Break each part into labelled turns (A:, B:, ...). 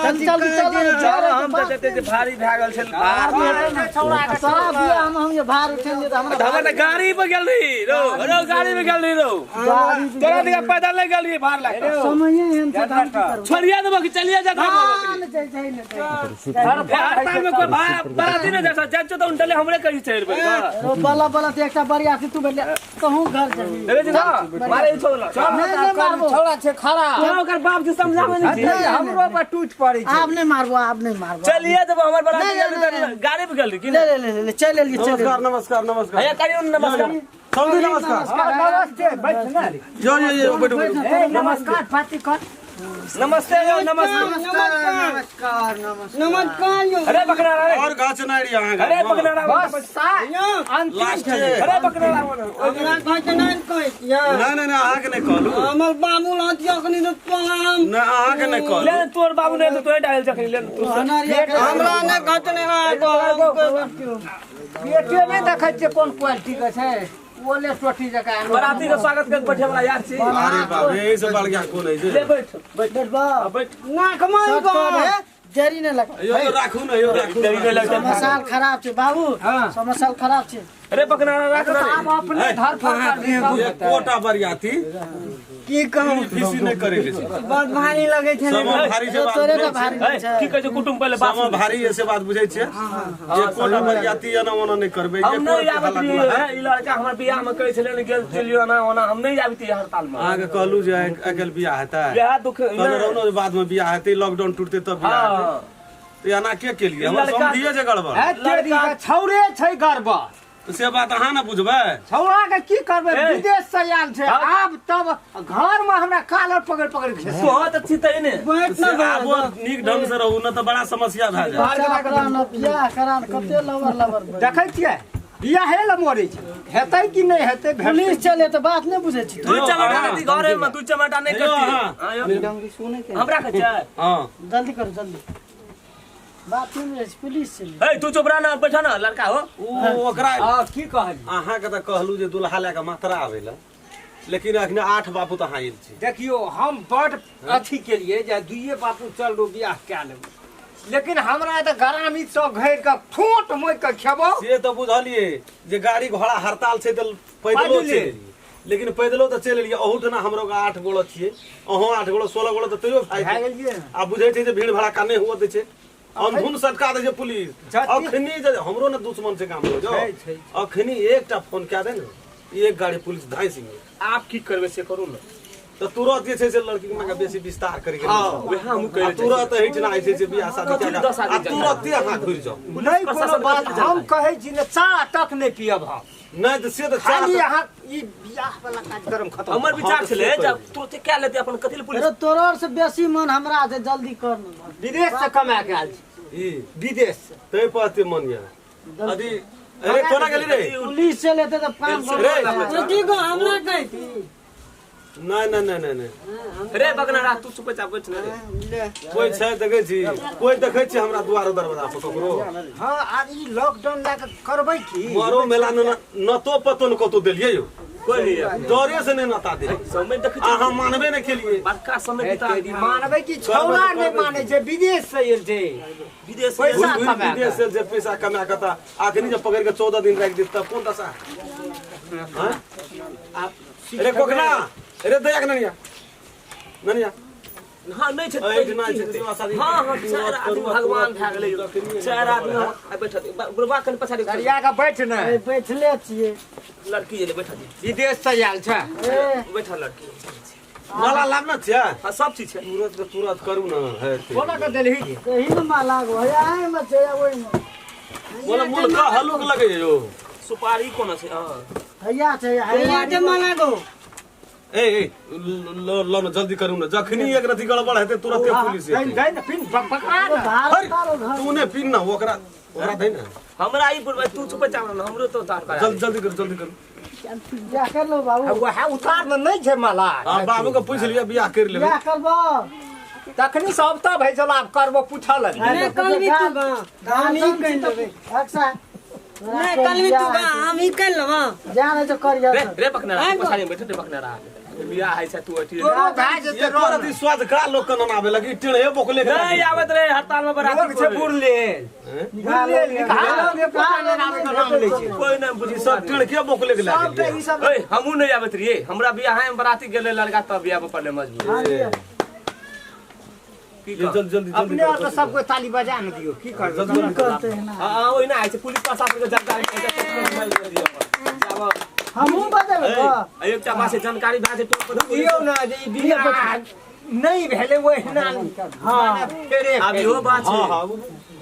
A: चल चल चल।
B: चल, हम तऽ जते जे भारी भए गेल छल भार।
A: सारा बियाह में हम ये भार उठेलियै तऽ हमरा
B: हमर तऽ गाड़ी पर गेल रही रौ, रौ गाड़ी में गेल रही रौ।
A: गाड़ी
B: तोरा दिखा पैदल नहि गेल रही भार लए कऽ।
A: समय एहन छै तऽ हम की करबै?
B: छोड़िया देबो कि चलिए जा था।
A: ना, जाइ जाइ ने जाइ।
B: हड़ताल में कोई बाराती नहीं जा सकता जाए तो उनटले हमरे कहीं चढ़ बैठ
A: रो बला बला तऽ एकटा बरिया तू बैठले कहूँ घर जाबी।
B: देखे छी ना मारे ई छोड़ला।
A: नहीं नहीं मारबो।
C: छौड़ा छै खड़ा।
B: तोरा ओकर बाप के समझाबै नहीं छी।
C: हमरो पर टूट पड़ै छै।
A: आब नहीं मारबो, आब नहीं मारबो।
B: चलिए जब हमर बाराती
A: नहीं,
B: गेल
A: नहीं,
B: तऽ
A: नहीं।
B: गाड़ी पे गेल रही कि
A: ले
B: नहीं?
A: ले ले ले चल एलियै, चल एलियै।
D: नमस्कार नमस्कार नमस्कार।
B: हैया करियौ ने नमस्कार।
D: समझी नमस्कार।
C: नमस्ते, बैठ ना।
D: यो यो यो, बैठू बैठू।
C: ए, नमस्कार पाती कर।
B: नमस्ते यौ, नमस्ते।
A: नमस्कार नमस्कार नमस्कार यो।
B: अरे बकरा रे,
D: और गाछ नहि रही अहाँ।
B: अरे बकरा
C: बस सा अंतिम
D: लास्ट।
C: छै।
B: अरे बकरा।
A: हमरा कहै नहि कहै छियै।
D: नहि नहि नहि, अहाँके नहि कहलू।
A: हमर बाबू लहतिया अखनी तऽ प्रणाम।
D: नहि, अहाँके नहि कहलू।
B: ले तोर बाबू नहीं तो तोरे डाल जखनी ले तू।
A: हमरा नहि कहै नहि।
C: पेटे नहि देखै छियै कोन क्वालिटी के छै, ओले टोटी जकाँ।
B: बाराती के स्वागत कर बैठे वाला यार छी।
D: अरे बाप रे, एहि से बढ़िया कोन है
B: ले
D: जे
B: बैठ बैठ
A: बैठबा
B: बैठ।
A: नाक मारि कऽ जरी नहि लगा।
D: यो यो राखू ने, यो राखू।
B: देरी नहीं लगतै।
A: समाचार खराब छै बाबू, समाचार खराब छै।
B: अरे बकरा राख ना।
C: आब अपने धर फड़ कर
D: ये कोटा बरियाती
A: की कहूं
D: फीसी नहि करे के छै।
A: बहुत भारी लगै छै।
D: सब भारी से बात
A: तोरे
D: बुझै
A: तऽ भारी
B: ए,
A: छै।
B: की कहै छै कुटुम पहिले बात
D: सब भारी ऐसे बात बुझै छियै जे कोटा बरियाती एना ओना नहि करबै।
B: हम
D: ये
B: नहीं
D: कोन
B: आबैत
D: हल्ला
B: रहियै
D: गुल्ला है?
B: ई लड़का हमर बियाह में कहै छलै ने गेल चलियो ना ओना, हम नहीं आबैत रहियै हड़ताल में।
D: अहाँके कहलू जे आइ काल्हि बियाह हेतै।
B: इएह दुख।
D: कहने रहू ने जे बाद में बियाह हेतै, लॉकडाउन टूटतै तब बियाह हेतै।
B: हाँ।
D: तऽ एना के केलियै? हमर
B: लड़का-
D: समधिये जे गड़बड़।
C: है तेरी के छौड़े छै गड़बड़।
D: तऽ से बात अहाँ ने बुझबै।
C: छौड़ा के की करबै?
B: ए।
C: विदेश से आयल छै।
B: हाँ।
C: आब तब घर में हमरा कालर पकड़ पकड़ के
B: तो तऽ छी तऽ ने।
A: बैठ
D: से
A: ना।
D: आबो नीक ढंग से रहू न तऽ बड़ा समस्या भए जायत।
A: बच्चा करा न बियाह करा न कते लवर लवर बनि।
C: देखै छियै बियाहे लए मरै छै, हेतै कि नहि हेतै भेटतै।
A: पुलिस चले तऽ बात नहि बुझै छी।
B: दू चमाटा नहीं घरे में, दू चमाटा नहीं
D: यौ,
B: करती।
D: हाँ।
B: हाँ, यौ। हमरा कहै छै।
D: हँ।
A: जल्दी करू जल्दी, बात नहि बुझै छी, पुलिस चले।
B: ए तू चुप रह ना, बैठा ना लड़का हो।
D: ओ ओकरा
C: हँ, की कहलियै?
D: अहाँके तऽ कहलू जे दुल्हा लए कऽ मात्रा आबै लए, लेकिन अखने 8 बापू तऽ अहाँ आयल छी।
C: देखियौ, हम बड अथी केलियै जे दुइये बापू चल रो बियाह कए लेबै, लेकिन हमरा तऽ गरामी सब घेर कऽ ठोट मोकि कऽ खेबौ।
D: से तऽ बुझलियै जे गाड़ी घोड़ा हड़ताल छै तऽ पैदलो
C: पैदले।
D: चलि एलियै, लेकिन पैदलो तऽ चलि एलियै, अहूठना हमरो के 8 गोड़ो छियै, अहूँ 8 गोड़ो 16 गोड़ो तऽ तैयो
C: भए
D: फायदा।
C: गेलियै।
D: आ बुझै छै जे भीड़ भड़ाका नहि हुअ दै छै, अंधुन सटका दै छै पुलिस। अखनी जे हमरो ने दुश्मन छै गाम में जो।
C: छै, छै।
D: अखनी एकटा फोन कए दे ने, एक गाड़ी पुलिस धाँसि गेल।
B: आप की करबै से करू ने।
D: तऽ तुरंत जे छै से लड़की के माँके बेसी विस्तार करे के
B: हाँ, वएह हमहूँ कहै
D: आ
B: लए
D: तुरंत एहिठिना जे छै से बियाह शादी
B: कथी
D: कए
B: लए
D: कऽ
B: 10 आदमी
D: आ तुरंते अहाँ घुरि जाउ।
C: नहि कोनो
B: प्रशासन
C: बात,
B: कथी लए
C: हम कहै छी ने चाह तक नहि पियब हम।
D: नहि तऽ से तऽ
C: खाली
D: चाह
C: अहाँ ई बियाह वाला कार्यक्रम खत्म।
B: हमर विचार
D: हाँ, तऽ
B: छलै
D: से
B: जब तुरंते कए लेतै अपन कथी लए पुलिस।
A: अरे तोरो से बेसी मन हमरा छै, जल्दी कर न।
C: विदेश से कमा के आयल छी
D: ई
C: विदेश से।
D: ताहि पर एते मन यऽ अथी। अरे कोना गेली रे?
A: पुलिस चले तऽ काम
D: रे।
A: की गो हमरा कहै छी।
D: नहि नहि नहि नहि नहि।
B: रे बकना तू चुप चाप बैठ ना रे।
D: कोइ छै देखै छी, कोइ देखै छी हमरा दुआरो दरवाजा पर ककरो?
C: हँ, आब ई लॉकडाउन लए कऽ करबै की?
D: मरो मेला न नतो पतो न कतौ देलियै यौ।
B: कोइ नहीं है।
D: डरे से नहि नता देलियै।
B: समय देखै छी।
D: अहाँ मानबे नहि केलियै।
B: बड़का समय बिता
C: तेरी मानबै कि छौड़ा नहि मानै छै, विदेश से आयल छै।
B: विदेश
C: पैसा
D: घुरि घुरि
C: कमा कऽ।
D: विदेश से जे पैसा कमा कऽ तऽ अखनी जे पकड़ि कऽ 14 दिन राखि देत तब कोन दशा? हाँ? अरे कोकना, अरे दया के ननिया ननिया।
B: हाँ नहीं छै।
D: एहिठिना जे छै से शादी।
B: हाँ हाँ, 4 आदमी भगवान भए गेलै यौ। 4 आदमी आ बैठ बुढ़बा कनि पछाड़ी।
C: सरिया के बैठ ने।
A: ए, बैठले छियै।
B: लड़की एलै, बैठ दी।
C: विदेश से आयल छै।
A: ए
B: बैठ लड़की।
D: माला लाबने छियै?
B: हाँ सब चीज छै।
D: तुरंत के तुरंत करू ने हेतै।
C: कोना के देलही?
A: एही ने माला गो है आइ में छै ओहि में।
D: बोला मुलका हलुक लगै यौ।
B: सुपारी कोना छै? हाँ
A: हैया छै हैया के माला गो।
D: ए ए ल न जल्दी करू ने, जखनी एक रति गड़बड़ हेतै तुरंते पुलिस
C: दै
D: एतै।
C: दै ने पिन पकड़ा ने।
A: भार
D: हर,
A: तारो घर।
D: तू ने पिन ना, ओकरा ओकरा दे ने।
B: हमरा ई बुढ़बा तू चुप चाप ना, हमरो तो उतार करा।
D: जल्दी जल्दी करू जल्दी करू।
A: बियाह कर लो बाबू।
C: वएह उतार ने नहि छै माला।
D: हां, बाबू के पूछ लिअ, बियाह कर लेबै।
A: बियाह करबो।
C: तखनी सब तऽ भै छल, आब करबो पूछल।
A: नहीं कलमी तू हम ही कर लेबै अक्सा।
E: नहीं कलमी तू गा, हम ही कर लेबा।
A: जा नहीं तो करिया।
B: रे रे बकना पछाड़ी बैठ रे बकना। बियाह है छै तू अथी
C: तोरो भए जेतै
D: एको रति स्वाद का लोग के ना आवे लगी टेढ़े बोकले के
B: नहीं आवत रहे हड़ताल में बराती
C: लोग छै बुढ़ले बुढ़ले निकाल के पता नहीं आवे के नाम लै छै
B: कोई नहीं बुझी
D: सब टेढ़ के बोकले के
A: सब
D: लागे
A: तऽ ई सब
B: ए हमहू नहीं आवत रहिए हमरा बियाह है बराती गेले लड़का तब बियाह में पड़ले मजबूर की
D: जल्दी
B: कह
D: जल्दी जल्दी
C: अपने और तऽ सबको ताली बजा ने दियौ की करबै
D: जल्दी
A: करते हैं ना
B: हां हां ओहिना आइ छै पुलिस प्रशासन के जानकारी पहुंचा जाब
A: हमहूँ बजेबै तऽ
B: ए एकटा बात छै जानकारी भए छै टोल पर
C: दियौ ना जे ई बियाह नहि भेलै ओहिना
A: हाँ।
C: फेरे
B: आब इहो बात
D: हां
B: छै
D: हां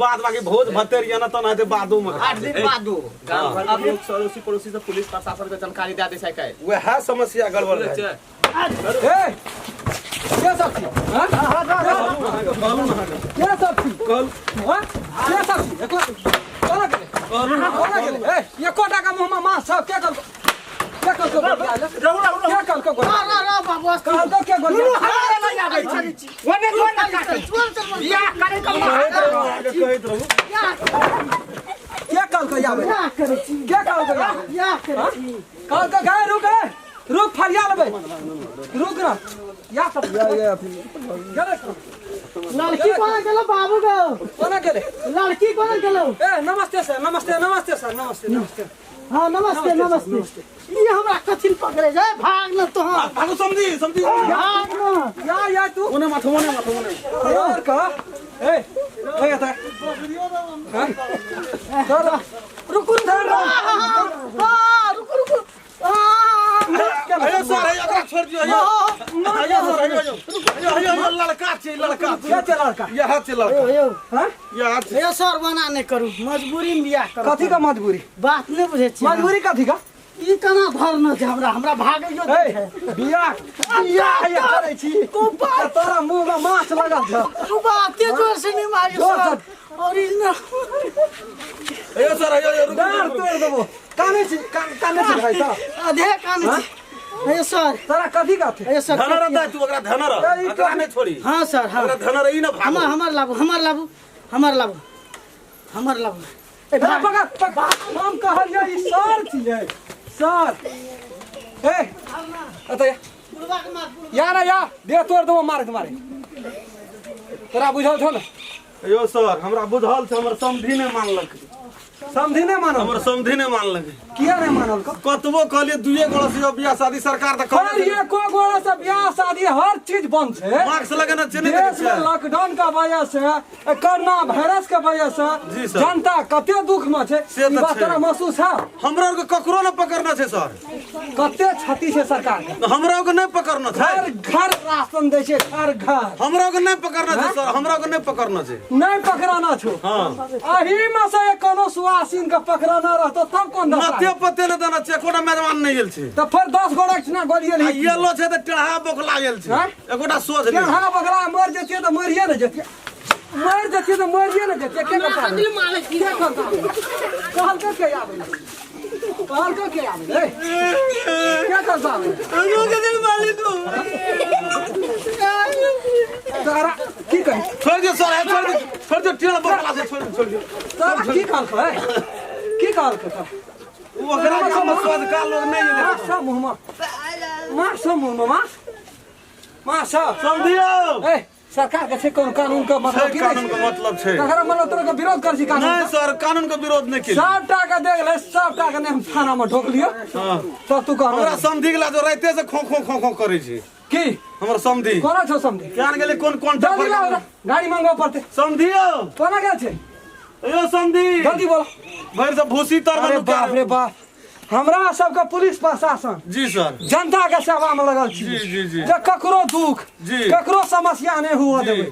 D: बाद बाकी भोज भतेर या ना त ना बादो में
C: 8 दिन बादो
B: गाम घर के लोग सड़ोसी पड़ोसी से पुलिस प्रशासन के जानकारी दे दे छै काल्हि
D: वएह समस्या गड़बड़ भए
B: छै
E: ए के सब छी हाँ? के सब छी हाँ? के सब छी एको कोना गेलै कोना गेलै ए एकोटा के मुँहमे मांस सब के कल के कल के गोलिया ले? के कल के गोलिया
A: रा रा बाबू
E: कहल तो के गोलिया
C: ओने तो ना काटे बियाह करे के
D: कहैत रहू
E: के कल के आबै
A: बियाह करै छी
E: के कल के आबै
A: बियाह करै छी
E: कहल के गाय रुक ए रुक फरिया लेबै रुक ना या सब या या गेलै
A: लड़की कोना गेलो बाबू गो
E: कोना गेलै
A: लड़की कोना गेलो
E: ए नमस्ते सर नमस्ते नमस्ते सर नमस्ते नमस्ते
A: हाँ नमस्ते नमस्ते ई हमरा कथिन पकड़े जाए भाग न तो
D: भागो समझी समझी
A: भाग न
E: या या तू
D: ओने माथो ओने माथो ओने
E: और का ए भैया था चल रुकू धर
A: हाँ रुको रुको हाँ
D: अयो सर अयो एकरा छोड़ दियो अयो अयो सर अयो अयो अयो अयो लड़का छै लड़का
E: क्या चल लड़का
D: यह छै लड़का
A: यो
E: हां
D: यह छै
A: यो सर बना नहीं करू मजबूरी में बियाह करू
E: कथी का मजबूरी
A: बात नहीं बुझे छी
E: मजबूरी कथी का
A: ई केना धरना छै हमरा हमरा भागैयो
E: ए बियाह बियाह या करै छी तोरा मुंह में माछ लगल छ
A: तू बाते जोर से नहीं मारियो
E: जोर
A: सर और ई ना
D: अयो सर अयो अयो रुक
E: डार तोड़ देबो काने छी काने छी भाई साहब
A: आधे कान छी अयो सर
E: तोरा कथी का थे
A: अयो सर
D: धनर दै तू ओकरा धनर एकरा नहि छोड़ी
A: हाँ सर हाँ
D: ओकरा धनर ई न भागो
A: हमर हमर लाबू हमर लाबू हमर लाबू हमर लाबू ए
E: ए,
A: भाग
E: पकड़ पकड़ हम कहलियै ई सर छियै सर ए अतः
A: बुढ़वा के मार बुढ़वा
E: या ना या दे तोड़ देबो मार के मारे तोरा बुझल छौ ने
D: अयो सर हमरा बुझल छै हमर समधी नहि मानलक
E: समझी नहि मानल
D: हमर समधी नहि मानलक
E: किया नहि मानल को
D: कतबो कहलियै दुए गोड़ा से बियाह शादी सरकार तऽ
E: हर
D: कहलक
E: एको गोड़ा से ब्याह शादी हर चीज बंद छै
D: मास्क लगेने छै नहि देखै
E: देश में
D: छियै?
E: लॉकडाउन का वजह से कोरोना वायरस के वजह से
D: जी सर।
E: जनता कते दुख में छै
D: से
E: ई
D: तऽ
E: बात
D: छै।
E: तोरा महसूस है
D: हमरा आरके ककरो नहि पकड़ना छै सर
E: कते क्षति छै सरकार के
D: हमरा आरके नहि पकड़ना छै
E: घर घर राशन दै छै घर घर
D: हमरा आरके नहि पकड़ना छै सर हमरा आरके नहि पकड़ना छै
E: नहि पकड़ाना छौ
D: हाँ
E: अही में से कोनो सुआसिन के पकड़ाना रहतो तब कोन दशा
D: नते पते नहि देना छै एकोटा मेजबान नहि गेल छै
E: तऽ फेर 10 गोड़ा एकठिना गोलिये
D: आ
E: नहीं
D: येलो छै तऽ टेढ़ा बोकला गेल छै
E: आँय?
D: एकोटा सोझ नहि
E: टेढ़ा बकरा मर जतियै तऽ मरिये ने जतियै मर जतियै तऽ मरिये ने जतियै के करता के करता कहलकै के आबै कहलकै के आबै ए के करता आबै तोरा की कही
D: छोड़ दियौ सर हे, छोड़ दियौ छोड़ दियौ टेढ़ बोकला छै छोड़ दियौ छोड़ दियौ
E: तोरा की कहलकै ए? की कहलकै तोरा
D: ओ ओकरा गाममे सोझका लोग नहि गेलै
E: मार सब मुँहमे मार सब मुँहमे मार मार सब
D: समझियौ
E: ए सरकार के छै कोन कानून के मतलब
D: छै
E: की नहि
D: कानून के मतलब छै
E: तकरा मतलब तोरा के विरोध कर छी कानून
D: नहि
E: के?
D: सर कानून के विरोध नहि केलियै
E: सबटा के देख ले सबटा के नहि हम थाना में ढोक लियो
D: हाँ।
E: तब तू कह
D: हमरा समधि गेला जो राइते से खो खो खो खो करै छै
E: की
D: हमर समधि
E: कोना छौ समझी
D: केहन गेलै कोन कोन
E: जल्दी लाओ रे, गाड़ी मंगवा पड़ते
D: समधियौ
E: कोना गेल छै
D: यो समधि
E: जल्दी बोलो
D: भरि से भूसी तर
E: अरे बाप रे बाप हमरा सबके पुलिस प्रशासन
D: जी सर
E: जनता के सेवा में लगल छी
D: जी, जी, जी।
E: जे ककरो दुख
D: जी।
E: ककरो समस्या नहीं हुआ
D: जी।
E: देबै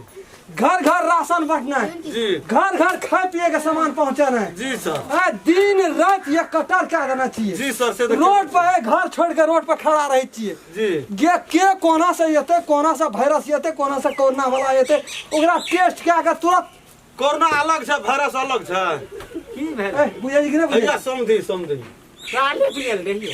E: घर घर राशन बांटना
D: जी।
E: घर घर खाए पिए के सामान पहुंचाना है
D: जी सर
E: आ दिन रात ये कटर क्या देना चाहिए
D: जी सर से तऽ
E: रोड पर है, घर छोड़ के रोड पर खड़ा रहे छियै
D: जी
E: गे के कोना से एतै कोना से वायरस एतै कोना से कोरोना वाला एतै ओकरा टेस्ट कए के तुरंत
D: कोरोना अलग छै वायरस अलग छै
C: की भेल
E: ए बुझै छी कि नहि बुझै
D: भैया समधि समधि
C: काले पियल रहियो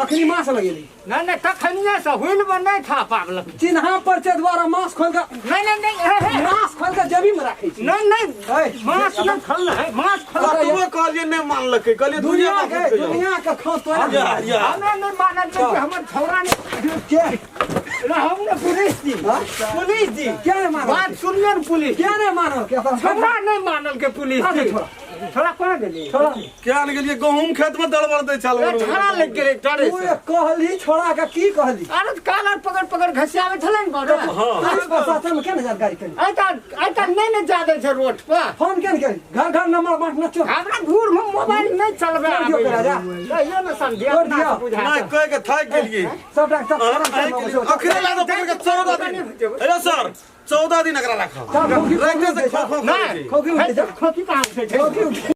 E: अखनी मास लगेली।
C: नहीं नहीं, तखनिए से हुल में नहीं था पागल।
E: चिन्हा परिचय द्वारा मास खोल के
C: नहीं नहीं नहीं, हे, हे।
E: मास खोल के जेबी में राखै छी।
C: नहीं नहीं,
E: ए,
C: मास नहीं खोल है, मास खोल।
D: कतबो कहलियै नहि मानलकै, कहलियै
E: दुनिया
D: दुनिया
E: के दुनिया के खो तोरा।
D: या या
C: हमें नहीं मानल कि हमर छौरा ने
E: के
C: रहू ने पुलिस जी।
E: हाँ?
C: पुलिस जी
E: के नहीं मानल?
C: बात सुनिए ने पुलिस
E: के नहीं मानल के?
C: छौरा नहीं मानल के पुलिस
E: हाँ,
C: जी।
E: छोड़ा।
C: छोड़ा कोना गेली?
E: छोड़ा।
D: क्या ने गेलियै गहूम खेत में दड़बड़ दै छल।
C: ए, छौड़ा लग गेलै डरे
E: तू
C: से।
E: कहली छोड़ा के की कहली?
C: अरे कालर पकड़ पकड़ घसियाबै छलै ने घर।
E: पुलिस प्रशासन में के ने जानकारी केली?
C: एता नहीं ने जा दै छै रोड पर।
E: फोन के ने केली? घर घर नंबर बांटना चो।
C: हमरा दूर में मोबाइल नहीं चलबे
E: तोड़ दियौ
C: आबै।
E: राजा।
C: कहियो ने समझिए
E: तोड़
C: अपना
E: दियौ।
C: से बुझा।
D: नहि कहि के थाकि गेलियै।
E: सबटा सब
D: अखरे लागो पकड़ के 14 दिन। अरे सर 14 दिन एकरा राखब।
E: सब खोखी
D: राखने से
E: खो
D: खो खो
C: नहीं
E: खोखी उठे जा।
C: खोखी कहाँ उठे छै?
E: खोखी उठे।